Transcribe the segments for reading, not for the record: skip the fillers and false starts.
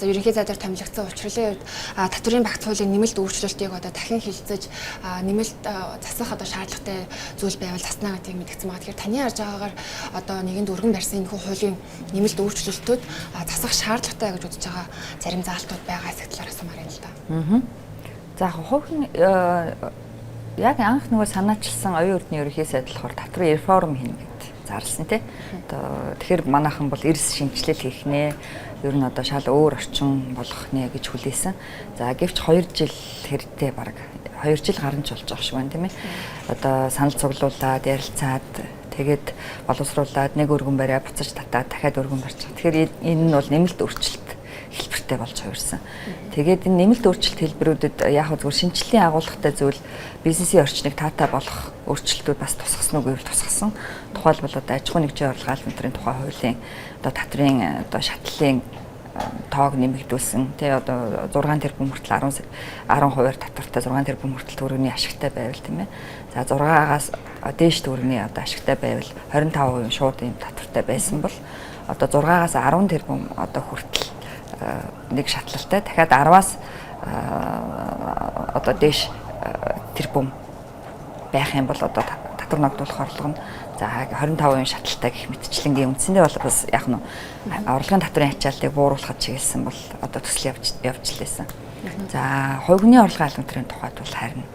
Ерөнхий сайдаар томилогдсон учрлын хувьд татварын багц хуулийн нэмэлт өөрчлөлтийг одоо дахин хилцэж, нэмэлт засах одоо шаардлагатай зүйл байвал заснаа гэдгийг мэдгдсэн байгаа. Тэгэхээр таны харж байгаагаар одоо нэгэнд өргөн барьсан энэхүү хуулийн нэмэлт өөрчлөлтүүд засах шаардлагатай гэж үзэж байгаа зарим заалтууд байгаа хэсэг талаар асуумаар байна л да. За, хувийн яг анх нөгөө санаачилсан оюун эрдэнэ ерөнхий сайд болохоор татварын реформ хийнэ гэд зарласан, тий. Одоо тэгэхээр манайхан бол эрс шинэчлэл хийх нэ. Ер нь одоо шал өөр орчин болгох нэ гэж хүлээсэн. За, гэвч 2 жил хэрэгтэй, баг 2 жил гарan ч болж байгаа шиг байна, тийм ээ. Одоо санал цуглуулад, ярилцаад, тэгээд боловсруулад, нэг өргөн бариа буцаж татаад, дахиад өргөн барьчих. Тэгэхээр энэ нь бол нэмэлт өөрчлөлт хэлбэртэй болж хувирсан. Тэгээд энэ нэмэлт өөрчлөлт хэлбэрүүдэд яг зүгээр шинэчлэлийн агуулгатай зүйл, бизнесийн орчныг таатай болгох өөрчлөлтүүд бас тусгасан уу гэвэл тусгасан. Тухайлбал одоо аж ахуйн нэгжийн орлого албан төрийн тухай хуулийн одоо татварын одоо шатлалын тоог нэмэгдүүлсэн. Тэ, одоо 6 тэрбум хүртэл, 10 10% татвартай 6 тэрбум хүртэл төгрөгийн ашигтай байвал, тийм ээ. За, 6-аас дээш төгрөгийн одоо ашигтай байвал 25% шууд ийм татвартай байсан бол одоо 6-аас 10 тэрбум одоо хүртэл нэг шатлалтай, дахиад 10-аас одоо дээш тэрбум байх юм бол одоо татвар ногдуулах орлого нь за 25% шатлалтай гэх мэтчлэнгийн үндсэндээ бол бас яг нь орлогын татварын ачаалтыг бууруулахад чиглэсэн бол одоо төсөл явж лээсэн. За, хувь хүний орлогын албан төрийн тухайд бол харин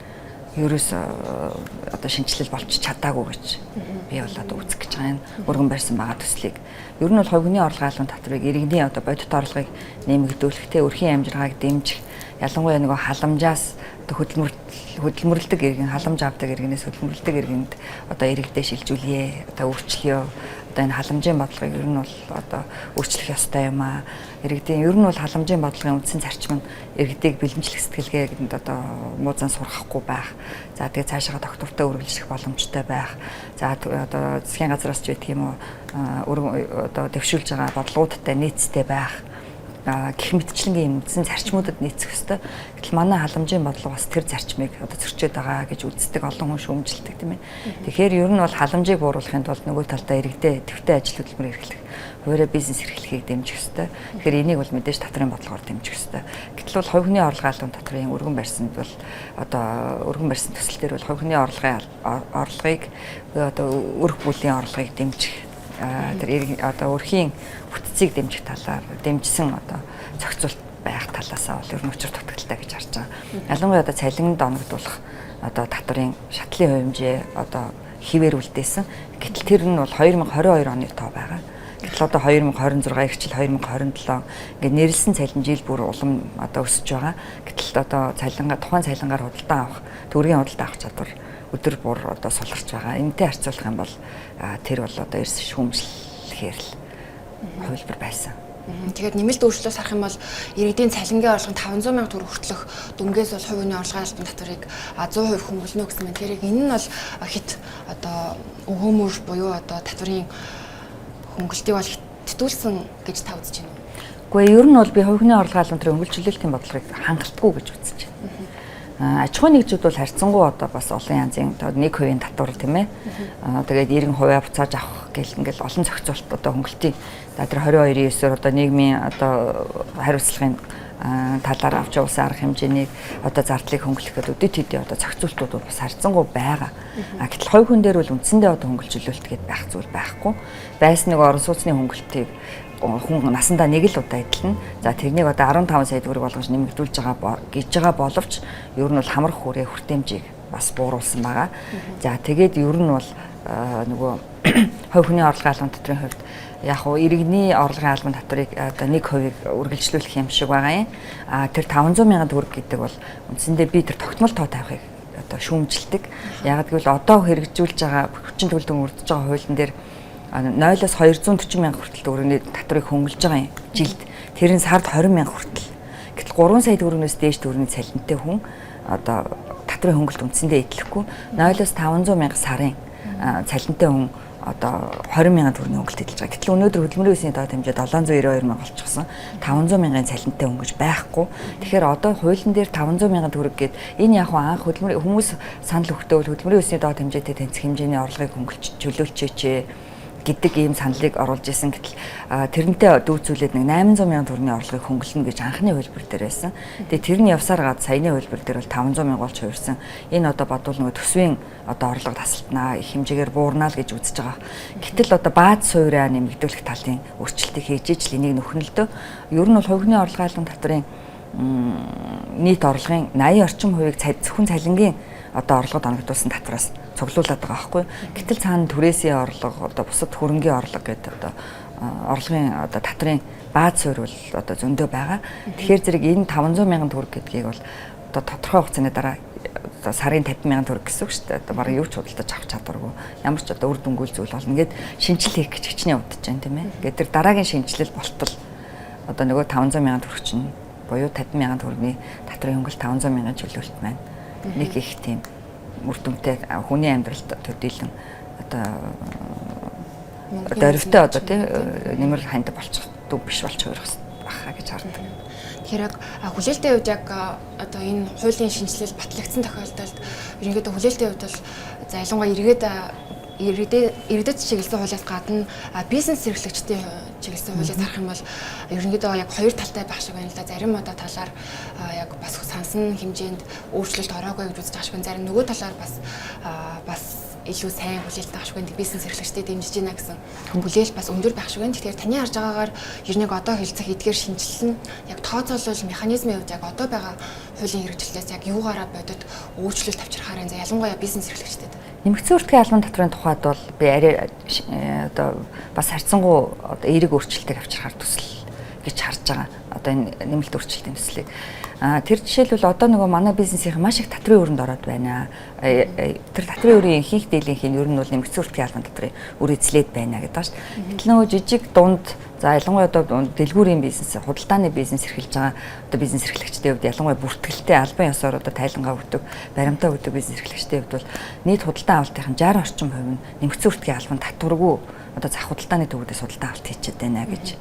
ерөөс одоо шинэчлэл болж чадаагүй гэж би бол одоо үзэх гэж байгаа юм. Өргөн барьсан байгаа төслийг. Ер нь бол хувь хүний орлогын албан татварыг иргэний одоо бодит орлогыг нэмэгдүүлэх, өрхийн амжиргааг дэмжих, ялангуяа нөгөө халамжаас одоо хөдөлмөрлөдөг иргэн, халамж авдаг иргэнээс хөдөлмөрлөдөг иргэнд одоо иргэдээ шилжүүлье, одоо өөрчлөё. Одоо энэ халамжийн бодлогыг ер нь бол одоо өөрчлөх ёстой юм аа. Иргэдийн ер нь бол халамжийн бодлогын үндсэн зарчим нь иргэдийг бэлэмжлэх сэтгэлгээ гэдэнд одоо муу зан сургахгүй байх. За, тэгээ цаашаа доктортой үргэлжлэх боломжтой байх. За, одоо засгийн газраас ч байдаг юм уу, одоо дэвшүүлж байгаа бодлогуудтай нийцтэй байх гэх мэтчлэнгийн юм үндсэн зарчмуудад нийцэх ёстой. Гэтэл манай халамжийн бодлого бас тэр зарчмыг одоо зөрчөөд байгаа гэж үздэг, олон хүн шүүмжилдэг, тийм ээ. Тэгэхээр ер нь бол халамжийг бууруулахын тулд нөгөө талдаа иргэдээ төвтэй ажил хөдөлмөр эрхлэх, хуваараа бизнес эрхлэхийг дэмжих ёстой. Тэгэхээр энийг бол мэдээж татварын бодлогоор дэмжих ёстой. Гэтэл бол хувь хүний орлогын албан татварын өргөн барьсанд бол одоо өргөн барьсан төсөл дээр бол хувь хүний орлогыг, одоо өрх бүлийн орлогыг дэмжих, тэр одоо өрхийн бүтцийг дэмжих талаар дэмжсэн одоо зохицуулт байх талаасаа бол ер нь учир дутагдaltaй гэж харж байгаа. Ялангуяа одоо цалинд оногдуулах одоо татварын шатлалын хувь хэмжээ одоо хിവэр үлдээсэн. Гэтэл тэр нь бол 2022 оны тоо байгаа. Гэтэл одоо 2026 эрчил, 2027 ингээд нэрлсэн цалин жил бүр улам одоо өсөж байгаа. Гэтэл одоо цалингаа тухайн цалингаар худалдан авах, төгрөгийн худалдан авах чадвар өдөр бүр одоо суларч байгаа. Энэтэй харьцуулах юм бол тэр бол одоо эрс шүүмжлэхээр л хувилбар байсан. Тэгэхээр нэмэлт өөрчлөлтөөс харах юм бол иргэдийн цалингийн орлого 500 сая төгрөг хүртэлх дүнгээс бол хувь хүний орлогын албан татварыг 100% хөнгөлнө гэсэн байна. Тэгэхээр энэ нь бол хит одоо өгөөмөр буюу одоо татварын хөнгөлтийг бол хитүүлсэн гэж та үзэж байна уу? Үгүй ээ, ер нь бол би хувь хүний орлогын албан татварын хөнгөлчлөлтийн бодлогыг хангалтгүй гэж үзэж байна. Аж ахуйн нэгжүүд бол харьцангуй одоо бас олон янзын одоо 1% татвар, тийм ээ. Тэгээд 90% буцааж авах гэл ингээл олон зохицуулт одоо хөнгөлтийн за тэр 22-9-оор одоо нийгмийн одоо хариуцлагын талаар авч явуулсан арга хэмжээнийг одоо зардлыг хөнгөлөх гэдэг өдөө төдий одоо зохицуултууд бас харьцангуй байгаа. А гэтэл хувь хүн дээр бол үндсэндээ одоо хөнгөлжлөлт гээд байх зүйл байхгүй. Байсан нэг орон сууцны хөнгөлтийг хүн насандаа нэг л удаа эдлэнэ. За, тэрнийг одоо 15 сая төгрөг болгож нэмэгдүүлж байгаа гэж байгаа боловч ер нь бол хамрах хүрээ хүртээмжийг бас бууруулсан байгаа. За, тэгээд ер нь бол нөгөө хувь хүний орлогын албан татварын хувьд яг уу иргэний орлогын албан татварыг одоо 1%-ийг үргэлжлүүлэх юм шиг байгаа юм. А тэр 500 мянган төгрөг гэдэг бол үндсэндээ би тэр тогтмол тоо тавихыг одоо шүүмжилдэг. Яг гэвэл одоо хэрэгжүүлж байгаа хүчин төгөлдөр өрдөж байгаа хуулийн дээр 0-оос 240 мянга хүртэл төгрөгийн татварыг хөнгөлж байгаа юм жилд. Тэр нь сард 20 мянга хүртэл. Гэтэл 3 сая төгрөгнөөс дээш төгрөгийн цалинтай хүн одоо татварын хөнгөлт үндсэндээ эдлэхгүй, 0-оос 500 мянга сарын цалинтай хүн одоо 20 мянган төгрөгийн хөнгөлт эдэлж байгаа. Гэтэл өнөөдөр хөдөлмөрийн өсний доод хэмжээ 792 мянга болчихсон. 500 мянган цалинтай хүн гэж байхгүй. Тэгэхээр одоо хуулийн дээр 500 мянган төгрөг гээд энэ яг анх хөдөлмөр хүмүүс санал өгтөө хөдөлмөрийн өсний доод хэмжээтэй тэнцэх хэмжээний орлогыг хөнгөлж чөлөөлчөөч гэдэг ийм саналыг оруулж исэн. Гэтэл тэрнтэй дүүцүүлээд нэг 800 мянган төгрөгийн орлогыг хөнгөлнө гэж анхны хувилбар дээр байсан. Тэгээ тэр нь явсаар гад саяны хувилбар дээр бол 500 мянга болж хувирсан. Энэ одоо бодвол нөгөө төсвийн одоо орлого тасалтнаа, их хэмжээгээр буурнаа л гэж үзэж байгаа. Гэтэл одоо бааз суураа нэмэгдүүлэх талын өөрчлөлтийг хийж ижил энийг нөхнө л дөө. Ер нь бол хувийн орлогын албан татварын нийт орлогын 80 орчим хувийг зөвхөн цалингийн одоо орлогод оногдуулсан татвараас цуглуулад байгаа байхгүй. Гэтэл цаана түрээсийн орлого, одоо бусад хөрөнгийн орлого гэдэг одоо орлогын одоо татварын бааз суурь бол одоо зөндөө байгаа. Тэгэхээр зэрэг энэ 500 мянган төгрөг гэдгийг бол одоо тодорхой хугацааны дараа одоо сарын 50 мянган төгрөг гэсэн үг шүү дээ. Одоо бараг юу ч худалдаж авах чадваргүй. Ямар ч одоо үр дүнгүй зүйл болно. Ингээд шинжил хийх гэж хичнээн удаж байна, тийм ээ. Ингээд тэр дараагийн шинжилэл болтол одоо нөгөө 500 мянган төгрөг чинь буюу 50 мянган төгрөгийн татварын хөнгөлт 500 мянган чөлөөлт маань нэг их тийм үр дүнтэй хүний амьдралд төдийлөн одоо дөрвтэй одоо тий нэмэр ханд болчих биш болж хувирах байхаа гэж хардаг. Тэгэхээр яг хүлээлтийн хувьд яг одоо энэ хуулийн шинжилэл батлагдсан тохиолдолд ерөнхийдөө хүлээлтийн хувьд бол за ялангуяа иргэдэд чиглэсэн хуулиас гадна бизнес эрхлэгчдийн чиглэсэн хуулиас харах юм бол ерөнхийдөө яг хоёр талтай байх шиг байна л да. Зарим одоо талаар яг бас сансан хэмжээнд өөрчлөлт ороогүй гэж үзэж байгаа шиг байна. Зарим нөгөө талаар бас илүү сайн хүлээлт байх шиг байна. Бизнес эрхлэгчдээ дэмжиж байна гэсэн хүлээлт бас өндөр байх шиг байна. Тэгэхээр таны харж байгаагаар ер нь яг одоо хэлцэх эдгээр шинжилэл нь яг тооцоолол механизмын хувьд яг одоо байгаа хуулийн хэрэгжилтээс яг юугаараа бодит өөрчлөлт авчрахаар байна. Ялангуяа бизнес эрхлэгчдэд. Нэмэгдсэн үртгийн албан татварын тухайд бол би арай одоо бас харьцангуй одоо эерэг өөрчлөлтийг авчрахаар төсөл гэж харж байгаа. Одоо энэ нэмэлт өөрчлөлтийн төслийг. Тэр жишээлбэл одоо нөгөө манай бизнесийн маш их татврын өрөнд ороод байна. Тэр татврын өрийн ихэнх дийлэнх нь ер нь бол нэмэгдсэн үртгийн албан татврын үр эзлээд байна гэдэг ба шүү. Гэтэл нөгөө жижиг дунд за ялангуяа одоо дэлгүүрийн бизнес, худалдааны бизнес эрхэлж байгаа одоо бизнес эрхлэгчдийн хувьд ялангуяа бүртгэлтэй албан ёсоор одоо тайлангаа өгдөг, баримтаа өгдөг бизнес эрхлэгчдийн хувьд бол нийт худалдан авалтын 60 орчим хувь нь нэмэгдсэн үртгийн албан татваргүй одоо зах худалдааны төвүүдээс худалдан авалт хийчихэд байна гэж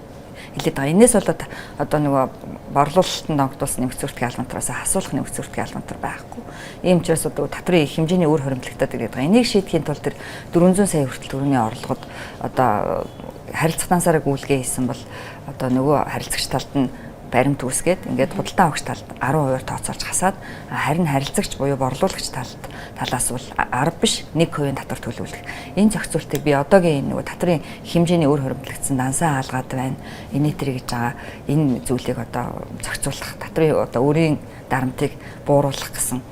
хэлээд байгаа. Энээс болоод одоо нөгөө борлуулалтанд оногдуулсан нэмэгдсэн үртгийн албан татвараас асуулах нэмэгдсэн үртгийн албан татвар байхгүй. Ийм учраас одоо татврын их хэмжээний үр хуримтлагтаад ирээд байгаа. Энийг шийдэхийн тулд тэр 400 сая хүртэл төгрөгийн орлогод одоо харилцах дансаараа гүйлгээ хийсэн бол одоо нөгөө харилцагч талд нь баримт үүсгээд ингээд худалдан авагч талд 10%-аар тооцоолж хасаад, харин харилцагч буюу борлуулагч талаас бол 10 биш 1% татвар төлөвлөх. Энэ зохицуултыг би одоогийн энэ нөгөө татврын хэмжээний үр хуримтлагдсан дансаа хаалгаад байна. Энэ тэр гэж байгаа энэ зүйлийг одоо зохицуулах, татврын одоо өөрийн дарамтыг бууруулах гэсэн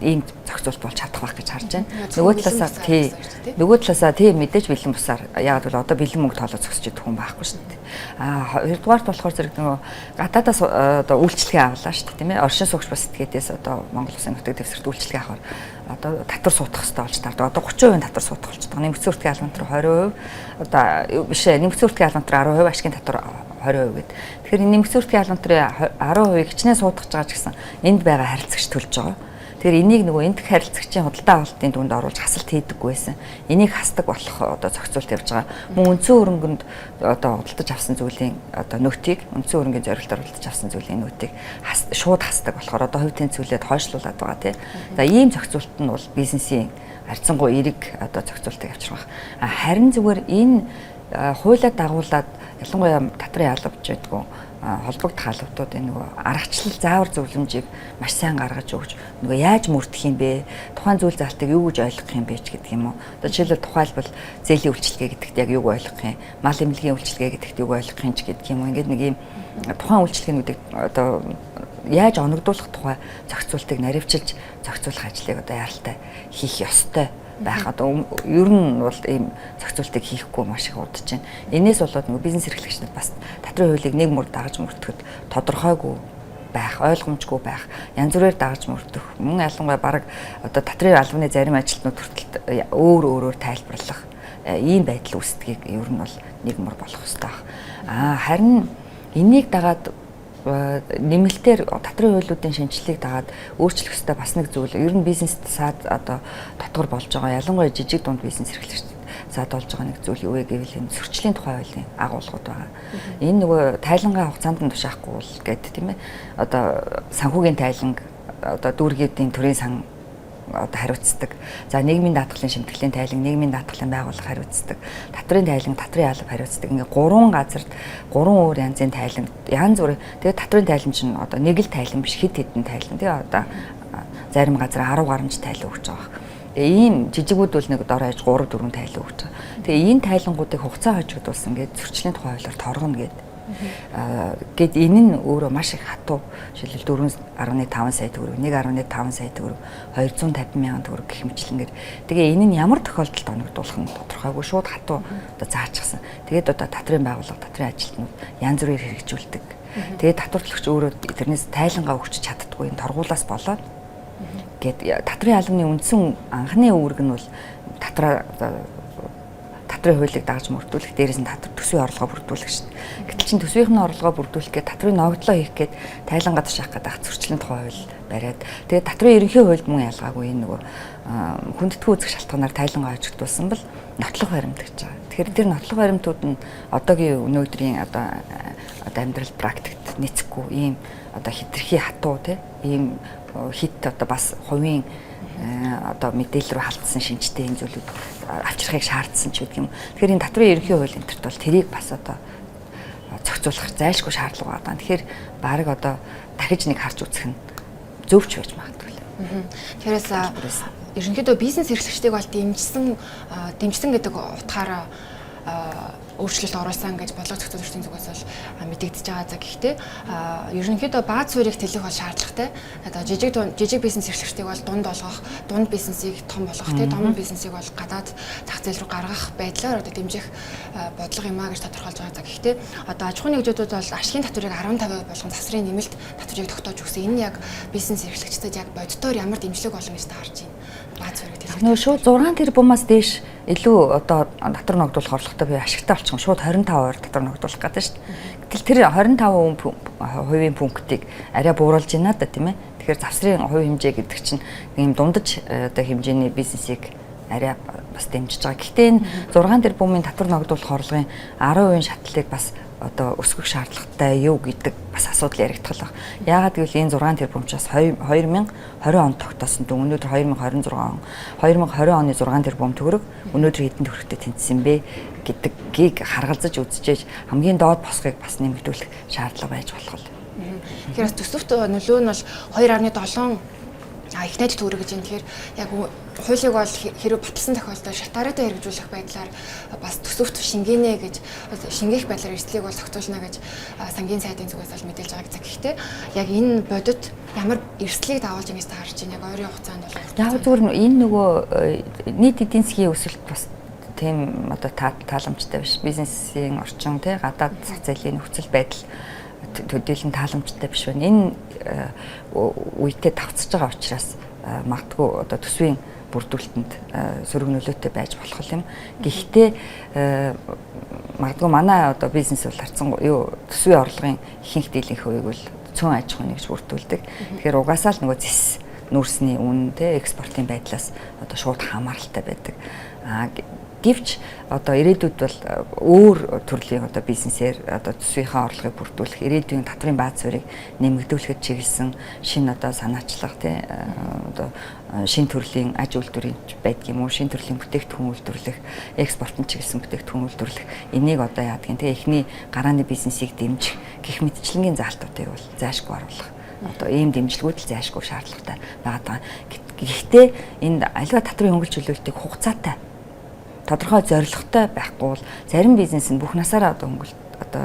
ийм зохицуулт болж чадах байх гэж харж байна. Нөгөө талаасаа тий мэдээж бэлэн бусаар, яг бол одоо бэлэн мөнгө тоолоо зөксөж идэх хүн байхгүй шүү дээ. Хоёрдугаарт болохоор зэрэг нөгөө гадаадаас одоо үйлчилгээ авлаа шүү дээ, тийм ээ. Оршин суугч бас этгээдээс одоо Монгол Улсын нутаг дэвсгэрт үйлчилгээ авахар одоо татвар суудах хэрэгтэй болж таардаг. Одоо 30% татвар суудах болчихдог. Нэмэгдсэн үртгийн албан татвар 20%, одоо биш ээ, нэмэгдсэн үртгийн албан татвар 10%, ашигын татвар 20% гэдэг. Тэгэхээр энэ нэмэгдсэн үртгийн албан татрын 10%-ийг хичнээн суудах гэж байгаа ч гэсэн энд байгаа харилцагч төлж байгаа. Тэгэхээр энийг нөгөө энд харилцагчийн худалдаа авалтын дүнд оруулж хасалт хийдэггүй байсан. Энийг хасдаг болох одоо зохицуулт явж байгаа. Мөн үндсэн хөрөнгөнд одоо худалдаж авсан зүйлийн одоо нөтийг, үндсэн хөрөнгийн зорилтоор худалдаж авсан зүйлийн нөтийг шууд хасдаг болохоор одоо хувь тэнцвүүлээд хойшлуулад байгаа тий. За ийм зохицуулт нь бол бизнесийн харьцангуй эерэг одоо зохицуултыг авчрах. Харин зүгээр энэ хуулиа дагуулад ялангуяа татврын албаж байдгүй холбогдох албадууд энэ нөгөө аргачлал заавар зөвлөмжийг маш сайн гаргаж өгч нөгөө яаж мөрдөх юм бэ? Тухайн зүйл залтыг юу гэж ойлгох юм бэ ч гэдэг юм уу. Одоо жишээлбэл тухайлбал зээлийн үйлчилгээ гэдэгт яг юуг ойлгох юм? Мал эмнэлгийн үйлчилгээ гэдэгт юуг ойлгох юм ч гэдэг юм уу. Ингээд нэг юм тухайн үйлчилгээнүүдийг одоо яаж оногдуулах тухай зохицуултыг наривчилж зохицуулах ажлыг одоо яаралтай хийх ёстой байх. Одоо ер нь бол ийм зохицуултыг хийхгүй маш их удаж байна. Энээс болоод нөгөө бизнес эрхлэгчнүүд бас татврын хуулийг нэг мөр дагаж мөрдөхөд тодорхойгүй байх, ойлгомжгүй байх, янз бүрээр дагаж мөрдөх, мөн ялангуяа бараг одоо татврын албаны зарим ажилтнууд хүртэл өөр өөрөөр тайлбарлах ийм байдал үүсдгийг ер нь бол нэг мөр болох ёстой байх. Харин энийг дагаад нэмэлтээр татврын хуулиудын шинжилгээг дагаад өөрчлөх ёстой бас нэг зүйл ер нь бизнест саад одоо дотгор болж байгаа, ялангуяа жижиг дунд бизнес эрхлэгчдэд саад болж байгаа нэг зүйл юу вэ гэвэл энэ сөрчлийн тухай хуулийн агуулгууд байгаа. Энэ нөгөө тайлангаа хугацаанд нь тушаахгүй бол гэдэг, тийм ээ. Одоо санхүүгийн тайланг, одоо дүүргүүдийн төрийн сан одоо хариуцдаг. За нийгмийн даатгалын шимтгэлийн тайлан, нийгмийн даатгалын байгууллага хариуцдаг. Татврын тайлан, татврын алба хариуцдаг. Ингээ гурван газарт гурван өөр янзын тайлан, янз бүр. Тэгээд татврын тайлан чинь одоо нэг л тайлан биш, хэд хэдэн тайлан тий одоо зарим газар 10 гаруй тайлан өгч байгаа. Тэгээ ийм жижигүүд бол нэг дор хаяж 3 4 тайлан өгч байгаа. Тэгээ энэ тайлангуудыг хугацаа хожигдуулсан гээд зөрчлийн тухай хуулиар торгоно гээд гээд энэ нь өөрөө маш их хатуу. Жишээлбэл 4.5 сая төгрөг, 1.5 сая төгрөг, 250 мянган төгрөг гэх мэтчилэнгээр. Тэгээ энэ нь ямар тохиолдолд оногдуулах нь тодорхойгүй, шууд хатуу одоо заачихсан. Тэгээд одоо татврын байгууллага, татврын ажилтнууд янз бүрээр хэрэгжүүлдэг. Тэгээд татварлагч өөрөө тэрнээс тайлангаа өгч чаддаггүй энэ торгуулаас болоод гээд татврын албаны үндсэн анхны үүрэг нь бол татврын хуулийг дагаж мөрдүүлэх, дээрээс нь татвар төсвийн орлогоо бүрдүүлэх шүү дээ. Гэтэл чин төсвийнх нь орлогоо бүрдүүлэх гээд татврын ногдлоо хийх гээд тайлангаа тушаах гэдэг ах зөрчлийн тухай хууль бариад тэгээд татврын ерөнхий хуульд мөн ялгаагүй энэ нөгөө хүндэтгэн үзэх шалтгаанаар тайлангаа хожигдуулсан бол нотлох баримт гэж байгаа. Тэгэхээр тэр нотлох баримтууд нь одоогийн өнөөдрийн одоо амьдрал практикт нийцэхгүй ийм одоо хитрхи хатуу те ийм хит одоо бас хувийн одоо мэдээлэл рүү халтсан шинжтэй энэ зүйлүүд авчрахыг шаардсан ч гэдэг юм. Тэгэхээр энэ татврын ерөнхий хууль энэ тэрт бол тэрийг бас одоо зохицуулах зайлшгүй шаардлага байна. Тэгэхээр бараг одоо дахиж нэг харж үзэх нь зөвч байж магадгүй л. Тэгэхээр ерөнхийдөө бизнес эрхлэгчдийг бол дэмжсэн гэдэг утгаараа өөрчлөлт оруулсан гэж бодлого зохицуулагчдын зүгээс бол мэдэгдэж байгаа. За гэхдээ ерөнхийдөө бааз суурийг тэлэх бол шаардлагатай. Одоо жижиг бизнес эрхлэгчдийг бол дунд болгох, дунд бизнесийг том болгох, тийм том бизнесийг бол гадаад зах зээл рүү гаргах байдлаар одоо дэмжих бодлого юм а гэж тодорхойлж байгаа. За гэхдээ одоо аж ахуйн нэгжүүдүүд бол ашигын татварыг 15% болгон засварын нэмэлт татварыг тогтоож өгсөн. Энэ нь яг бизнес эрхлэгчдэд яг бодитоор ямар дэмжлэг болно гэж та харж байна? Бааз суурийг тэлэх. Нөгөө шууд 6 тэрбумаас дээш илүү одоо татвар ногдуулах орлоготой буюу ашигтай болчихсон. Шууд 25% татвар ногдуулах гэдэг шүү дээ. Гэтэл тэр 25% пунктыг арай бууруулж байна да тийм ээ. Тэгэхээр завсрын хувь хэмжээ гэдэг чинь ийм дундаж одоо хэмжээний бизнесийг арай бас дэмжиж байгаа. Гэхдээ энэ 6 тэрбумын татвар ногдуулах орлогын 10% шатлалыг бас одоо өсгөх шаардлагатай юу гэдэг бас асуудал яригдах л баг. Яагаад гэвэл энэ 6 тэрбумчаас 2020 онд тогтоосон дүн өнөөдөр 2026 он 2020 оны 6 тэрбум төгрөг өнөөдөр хэдэн төгрөгтэй тэнцсэн бэ гэдгийг харгалзаж үзчихээж хамгийн доод босгыг бас нэмэгдүүлэх шаардлага байж болох л. Тэгэхээр төсөвт нөлөө нь бол 2.7 их найд төгрөг гэж юм. Тэгэхээр яг хуулийг бол хэрэг баталсан тохиолдолд шатаараатай хэрэгжүүлэх байдлаар бас төсөвт шингээнэ гэж шингээх байдлаар эрсдлийг бол зохицуулна гэж сангийн сайдын зүгээс бол мэдээлж байгаа гэж. Гэхдээ яг энэ бодит ямар эрсдлийг дагуулж ингэж та харж байна? Яг ойрын хугацаанд бол яг зүгээр энэ нөгөө нийт эдийн засгийн өсөлт бас тийм одоо тааламжтай биш. Бизнесийн орчин тий гадаад зах зээлийн нөхцөл байдал төдийлөн тааламжтай биш байна. Энэ үедээ тавцж байгаа учраас магадгүй одоо төсвийн бүрдүүлэлтэнд сөрөг нөлөөтэй байж болох юм. Гэхдээ магадгүй манай одоо бизнес бол харцсан юу төсвийн орлогын ихэнх дийлэнх хувийг бол цөөн аж ахуйн нэгж бүрдүүлдэг. Тэгэхээр угаасаа л нөгөө зэс нүүрсний үн те экспортын байдлаас одоо шууд хамааралтай байдаг. Гэвч одоо ирээдүйд бол өөр төрлийн одоо бизнесээр одоо төсвийнхээ орлогыг бүрдүүлэх, ирээдүйн татврын бааз суурийг нэмэгдүүлэхэд чиглэсэн шинэ одоо санаачлага тий одоо шинэ төрлийн аж үйлдвэрийн байдаг юм уу, шинэ төрлийн бүтээгдэхүүн үйлдвэрлэх, экспортод чиглэсэн бүтээгдэхүүн үйлдвэрлэх, энийг одоо яадаг юм тий эхний гарааны бизнесийг дэмжих гэх мэтчилэнгийн заалтуудыг бол зайлшгүй оруулах. Одоо ийм дэмжлэгүүд л зайлшгүй шаардлагатай байгаа. Гэхдээ энд аливаа татврын хөнгөлж чөлөөлтийг хугацаатай тодорхой зорилготой байхгүй бол зарим бизнес нь бүх насаараа одоо хөнгөлт одоо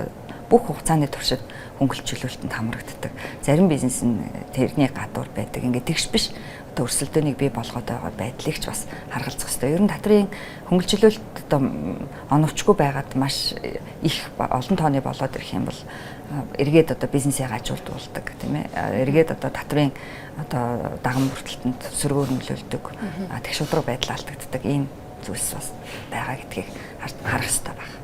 бүх хугацааны туршид хөнгөлт чөлөөлтөнд хамрагддаг. Зарим бизнес нь тэрний гадуур байдаг. Ингээд тэгш биш. Одоо өрсөлдөөнийг бий болгоод байгаа байдлыг ч бас харгалзах хэрэгтэй. Ер нь татврын хөнгөлт чөлөөлт одоо оновчгүй байгаад маш их олон тооны болоод ирэх юм бол эргээд одоо бизнесээ гажуулдуулдаг тийм ээ. Эргээд одоо татврын одоо даган бүртэлтэнд сөргөөр нөлөөлдөг. Тэгш шудраг байдал алдагддаг. Ийм зүйлс бас байгаа гэдгийг харах хэрэгтэй байна.